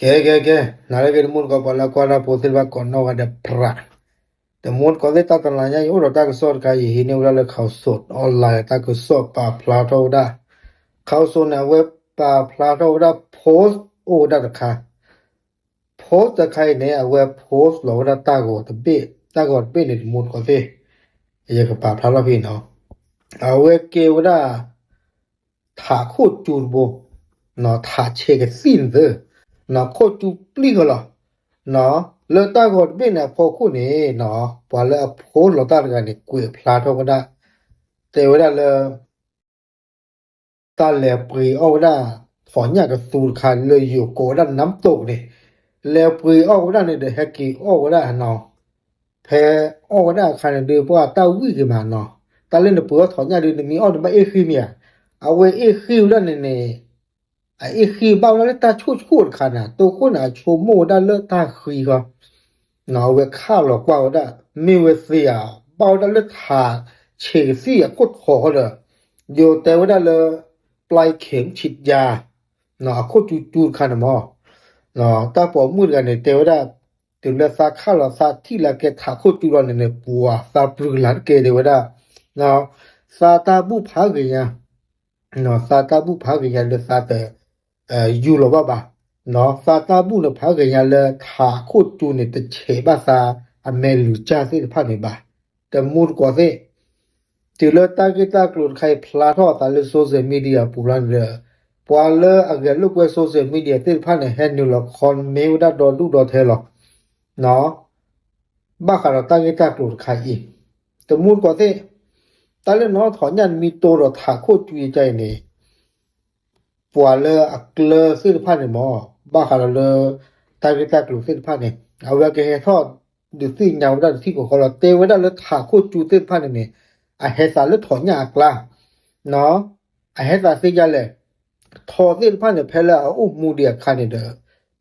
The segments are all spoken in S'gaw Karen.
ကဲ ကဲ ကဲ, နၤလၢက့ၤတမူတကိး ပှၤလၢကွၢ်တၢ်ဖိသ့ၣ်တဖၣ်ကိးနီၢ်ဂၤဒဲးပြး, တမူတကိးသ့ၣ် တၢ်တနၤညါအံၤ အိၣ်ဒီးတၢ်ကစီၣ်တခါအံၤ ဟံးန့ၢ်ဝဲဒၣ်လၢ Khaosod Online တၢ်ကစီၣ်ပာ်ဖျါထီၣ်ဝဲဒၣ်, Khaosod န့ၣ် အဝဲပာ်ဖျါထီၣ်ဝဲဒၣ် post အိၣ်ဝဲဒၣ်တခါ post တခါအံၤန့ၣ် အဝဲ post လီၤဝဲဒၣ်တၢ်ဂီၤတဘ့ၣ်, တၢ်ဂီၤတဘ့ၣ်န့ၣ် တမူတကိးသ့ၣ်, ယကပာ်ဖျါထီၣ်ဖဲနီၤ, အဝဲကဲဝဲဒၣ် ထးခိၣ်ကၠူတဘိ, ထးဆဲးကသံၣ်န့ၣ်သၢ, ခိၣ်ကၠူပျံၢ်ဃီလီၤ. လၢတၢ်ဂီၤတဘ့ၣ်န့ၣ်အဖီခိၣ်န့ၣ်, ပှၤလၢအ post လီၤတၢ်တဂၤန့ၣ် ကွဲးဖျါထီၣ်ဝဲဒၣ်, တဲဝဲဒၣ်လၢ တၢ်လဲၤပှ့ၤအီၣ်ဝဲဒၣ် ထိးညၣ်ကသူတခါလၢယိၤကိးဝဲဒၣ် နမ်တိးန့ၣ်, လဲၤပှ့ၤအီၣ်ဝဲဒၣ်န့ၣ်ဒီး ဟဲက့ၤအီၣ်ဝဲဒၣ်နီၤ, ဖဲအီၣ်ဝဲဒၣ်အခါန့ၣ်ဒုး ပှၤတၢ်ဝံၣ်က့ၤမးနီၤ, တၢ်လၢနပှ့ၤအီၣ်ထိးညၣ်ဒုး နမ့ၢ်အီၣ်နဘၣ်အ့ၣ်ဃံမ့ၢ်ဧါ, အဝဲအ့ၣ်ဃံဝဲဒၣ်န့ၣ်န့ၣ် အအ့ၣ်ဃံဘၣ်ဝဲဒၣ်လၢတၢ်ဆိၣ်ဆိၣ်တခါန့ၣ် တိခိၣ်န့ၣ် အဆိကမိၣ်ဝဲဒၣ်လၢတၢ်ဃံဃီ အဝဲခးလီၤကွၢ်ဝဲဒၣ် မ့ၢ်ဝဲသ့ဧါ, ဘၣ်ဝဲဒၣ်လၢထးဆဲးကသံၣ်အခိၣ်ထိးဃီဒီး, ယိၤတဲဝဲဒၣ်လၢ ပျဲခဲမ်ဆံးယၤ အခိၣ်ကၠူကၠူတခါန့ၣ်မး, တၢ်ပိာ်မုၣ်တဂၤန့ၣ် တဲဝဲဒၣ်, တုၤလၢသးခးလီၤသးထံၣ်လၢကဲထးခိၣ်ကၠူလီၤန့ၣ်န့ၣ် ပှၤသးပျုၤကလၤတကဲဒၣ်ဝဲဒၣ်, သးတၢ်ဘူၣ်ဖးဂ့ၤညါ သးတၢ်ဘူၣ်ဖးဂ့ၤညါလၢသးတ ယူၤလီၤဘၣ်ဘၣ်, သးတၢ်ဘူၣ်န့ၣ်ဖးဂ့ၤညါလၢထးခိၣ်ကၠူန့ၣ် တဆဲးဘၣ်သးအမဲာ်လုၢ်ကၢ်သ့ၣ်တဖၣ်န့ၣ်ဘၣ်, တမူတကိးသ့ၣ်, တုၤလၢတၢ်ဂ့ၢ်တၢ်ကျိၤတခါအံၤဖျါထီၣ်အသးလၢ social media ပူၤလီၤန့ၣ်ဒီး, ပှၤလၢအဂဲၤလိာ်ကွဲ social media သ့ၣ်တဖၣ်န့ၣ် ဟဲနုာ်လီၤ comment ဝဲဒၣ်ဒီဒူၣ်ဒီထၢလီၤ ဘၣ်ဃးဒီးတၢ်ဂ့ၢ်တၢ်ကျိၤတခါအံၤ, တမူတကိးသ့ၣ်, တၢ်လၢနီၢ်ထိးညၣ်နမ့ၢ်တိဒီးထးခိၣ်ကၠူအံၤန့ၣ်, ပှၤလၢအကျၢၤသ့ၣ်တဖၣ်န့ၣ်မး, ဘၣ်ဃးဒီးလၢ တၢ်ဂ့ၢ်တၢ်ကျိၤသ့ၣ်တဖၣ်န့ၣ် အဝဲကဟဲထီၣ်ဒုးသ့ၣ်ညါဝဲဒၣ်တထံၣ်ဃီဃီလီၤ, တဲဝဲဒၣ်လၢထးခိၣ်ကၠူသ့ၣ်တဖၣ်န့ၣ်န့ၣ်, အဟဲသးလၢထိးညၣ်အကျါ အဟဲသးသ့ဒ်လဲၣ်, ထိးသ့ၣ်တဖၣ်န့ၣ် ဖဲလၢအအိၣ်မူဒံးအခါန့ၣ်ဒီး,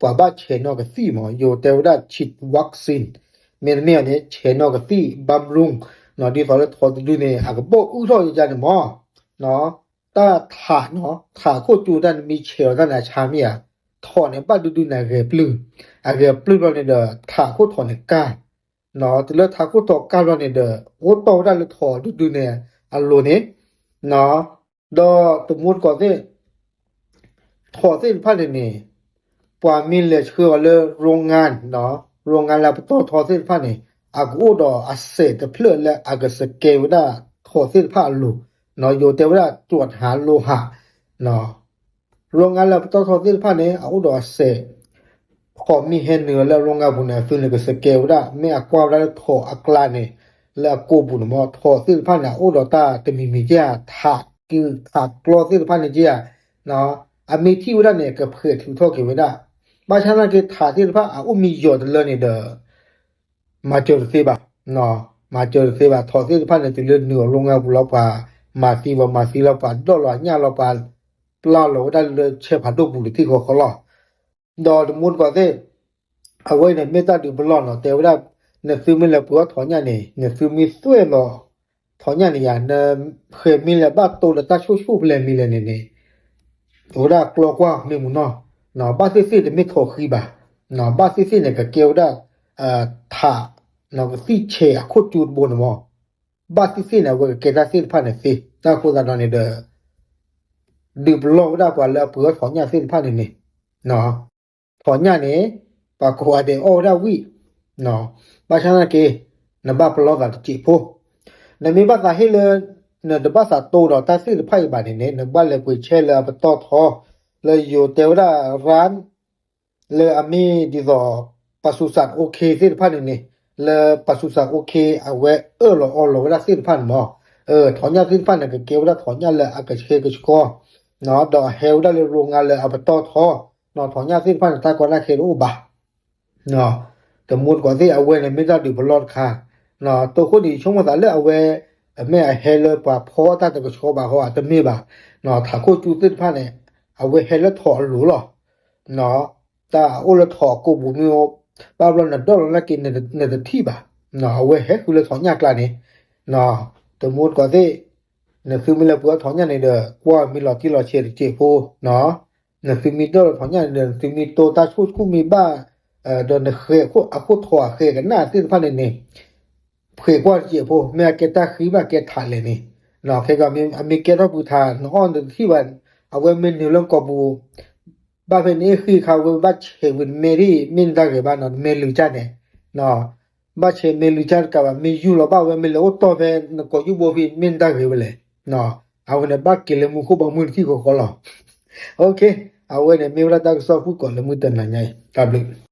ပှၤဘၣ်ဆဲးနီၢ်ကသံၣ်မး ယိၤတဲဝဲဒၣ် check vaccine, မ့တမ့ၢ်န့ၣ် ဆဲးနီၢ်ကသံၣ် บำรุง, ဒ်သိးလၢထိးတဒုန့ၣ် အကဘီၣ်အုၣ်ထီၣ်ယါန့ၣ်မး, တၢ်ထးနီၤ ထးခိၣ်ကၠူတၢ်နမ့ၢ်ဆဲးလီၤတၢ်န့ၣ်အဆါမ့ၢ်ဧါ, ထိးန့ၣ်ဘၣ်ဒုဒုန့ၣ်အဂဲၤပျုၢ်, အဂဲၤပျုၢ်ဘျီန့ၣ်ဒီး ထးခိၣ်ထိးန့ၣ်ကၢ် တုၤလၢထးခိၣ်ထိးကၢ်လီၤန့ၣ်ဒီး အိၣ်တီၢ်ဝဲဒၣ်လၢထိးဒုဒုန့ၣ်အလိၤန့ၣ်, ဒီးတမူတကိးသ့ၣ်, ထိးသ့ၣ်တဖၣ်န့ၣ်န့ၣ်, ပှၤမ့ၢ်လဲၤဆှၢအီၤလၢ โรงงาน, โรงงาน လၢအပတီၢ်ထီသ့ၣ်တဖၣ်န့ၣ်, အကအိၣ်ဒီးအစဲးတဖျၢၣ်လၢအကစကဲဝဲဒၣ်ထိးသ့ၣ်တဖၣ်အလိၤ, ယိၤတဲဝဲဒၣ် ตรวจหาโลหะ โรงงาน လၢအပတီၢ်ထီသ့ၣ်တဖၣ်န့ၣ် အအိၣ်ဒီးအစဲး, ထိးမ့ၢ်ဟဲနုာ်လၢ โรงงาน ပူၤန့ၣ် အသုန့ၣ်ကစကဲဝဲဒၣ် မ့ၢ်အကွၢ်ဝဲဒၣ်လၢထိးအကျါန့ၣ်, လၢအကိာ်ပူၤန့ၣ်မး ထိးသ့ၣ်တဖၣ်န့ၣ် အအိၣ်ဒီးတၢ်တမံၤမံၤက့ဧါ, ထးက့ၤထးကျီသ့ၣ်တဖၣ်န့ၣ်က့ဧါ, အမ့ၢ်ထံၣ်ဝဲဒၣ်န့ၣ် ကဖှဲးထုးထီၣ်က့ၤဝဲဒၣ်, ဘၣ်ဆၣ်သနာ်က့ထးသ့ၣ်တဖၣ်အအိၣ်မံယီၤတလၢန့ၣ်ဒီး မၤစၢၤတသ့ဘၣ်, မၤစၢၤတသ့ဘၣ်, ထိးသ့ၣ်တဖၣ်န့ၣ် တုၤလၢနုာ်အီၤ โรงงาน ပူၤလီၤ ပှၤမၤသံဝဲမၤသံလီၤ ပှၤဒိးလီၤအညၣ်လီၤ ပှၤပျၢ်လီၤဝဲဒၣ်လၢဆဲးဖးဒိၣ်ပူၤတထံၣ်ဃီဃီလီၤ, ဒီးတမူတကိးသ့ၣ်, အဝဲန့ၣ်မ့ၢ်တၢ်ဒုးပလီၢ်နီၤ တဲဝဲဒၣ်, နသုမ့ၢ်လဲၤပှ့ၤအီၣ်ထိးညၣ်န့ၣ် နသုမ့ၢ်သွဲၣ်လီၤ ထိးညၣ်န့ၣ်ယါ နဃဲၤမ့ၢ်လဲၤဘၣ်တိလၢတၢ်ဆိၣ်ဆိၣ်ဖဲလဲၣ်မ့ၢ်လဲၣ်န့ၣ်န့ၣ်, အဝဲဒၣ်ကျီကွၢ်မ့ၢ်မူနီၢ်, ဘၣ်သ့ၣ်သ့ၣ်တမ့ၢ်ထိးဃံဘၣ်, ဘၣ်သ့ၣ်သ့ၣ်န့ၣ် ကကဲဝဲဒၣ် ထး, ကသံၣ်ဆဲးအခိၣ်ကၠူတဘိန့ၣ်မး, ဘၣ်သ့ၣ်သ့ၣ်န့ၣ် အဝဲကကဲတၢ်သ့ၣ်တဖၣ်န့ၣ်သ့, တၢ်ဃိသတးဒီးန့ၣ်ဒီး ဒုးပလီၢ်ဝဲဒၣ်ပှၤလၢအပှ့ၤအီၣ်ထိးညၣ်သ့ၣ်တဖၣ်န့ၣ်န့ၣ်, ထိးညၣ်န့ၣ် ပှၤကိးဂၤဒဲးအီၣ်ဝဲဒၣ်ဝံၣ်, ဘၣ်ဆၣ်သနာ်က့ နဘၣ်ပလီၢ်သးတစဲးဖိ, နမ့ၢ်ဘၣ်သးဟ့ၣ်လၢ နတဘၣ်သးတိဒီးတၢ်သ့ၣ်တဖၣ်အံၤဘၣ်န့ၣ်န့ၣ် နဘၣ်လဲၤပှ့ၤဆဲးလၢအပတီၢ်ထီ, လၢယိၤတဲဝဲဒၣ် ร้าน လၢအမ့ၢ်ဒ်သိး ปศุสัตว์ OK သ့ၣ်တဖၣ်န့ၣ်န့ၣ်, လၢ ปศุสัตว์ OK အဝဲအၢၣ်လီၤအီလီၤဝဲဒၣ်သ့ၣ်တဖၣ်န့ၣ်မး, ထိးညၣ်သ့ၣ်တဖၣ်န့ၣ် ကကဲဝဲဒၣ်ထိးညၣ်လၢအကဆှဲကဆှီ, ဒီးအဟဲဝဲဒၣ်လၢ โรงงาน လၢအပတီၢ်ထီ, ထိးညၣ်သ့ၣ်တဖၣ်န့ၣ် တၢ်ကီတၢ်ခဲတအိၣ်ဘၣ် တမူတကိးသ့ၣ် အဝဲန့ၣ်မ့ၢ်တၢ်ဒုးပလီၢ်တခါ, တိခိၣ်န့ၣ် ယဆိကမိၣ်သးလၢအဝဲ အမ့ၢ်အဟဲလၢပှၤဖီအီၣ်တၢ်တကဆှီဘၣ်ဃီအတမ့ၢ်ဘၣ်, ထးခိၣ်ကၠူသ့ၣ်တဖၣ်န့ၣ် အဝဲဟဲလၢထိးအလိၤလီၤ, တၢ်အိၣ်လၢထိးအကိာ်ပူၤမ့ၢ်အိၣ်, ဘၣ်ဘျီနဒိးလီၤနာ်က့ နတထံၣ်ဘၣ်, အဝဲဟဲဃုာ်လၢထိးညၣ်ကျါန့ၣ်, တမူတကိးသ့ၣ်, နသုမ့ၢ်လဲၤပှ့ၤအီၣ်ထိးညၣ်န့ၣ်ဒီး ကွၢ်မ့ၢ်လီၤတံၢ်လီၤဆဲးတစဲးဖိနီၤ နသုမ့ၢ်ဒိၣ်ထီၣ်ညါန့ၣ်ဒီး နသုမ့ၢ်တိတၢ်ဆိၣ်တခူၣ်မ့ၢ်ဘၣ်, ဒီးနဃဲၤအခိၣ်ထီၣ်အဃဲၤကနၣ်သ့ၣ်တဖၣ်န့ၣ်န့ၣ်, ဖှဲးကွၢ်တစဲးဖိ မ့ၢ်အကဲတၢ်ဃံဘၣ်ကဲထးလဲၣ်န့ၣ်, ခဲကီးအမ့ၢ်ကဲထီၣ်ပူၤထး နအီၣ်နတထံၣ်ဘၣ်, အဝဲမ့ၢ်နုာ်လၢကီၢ်ပူၤ ဘၣ်ဖဲန့ၣ်ဃံခါဝဲဘၣ်ဆဲးဝံၤတမဲဒၣ် မ့ၢ်နတၢ်ဂ့ၤဘၣ်နီၤ တမဲလုာ်ကၢ်န့ၣ်, ဘၣ်ဆဲးမဲလုာ်ကၢ်တကးဘၣ် မ့ၢ်ယူၢ်လီၤဘၣ်ဝဲ မ့ၢ်လဲၤအိၣ်တီၢ်ဖဲနကိးယူၢ်ဘိဖဲ မ့ၢ်နတၢ်ဂ့ၤဝဲလဲၣ်, အဝဲန့ၣ်ဘၣ်က့ၤလၢမူခိၣ်ဘီမုၢ်တထံၣ်ဃီဃီလီၤ. အဝဲန့ၣ်မ့ၢ်ဝဲဒၣ်တၢ်ကစီၣ်ဖုၣ်ကိာ်လၢမုၢ်တနၤညါအံၤ တၢ်ဘျုး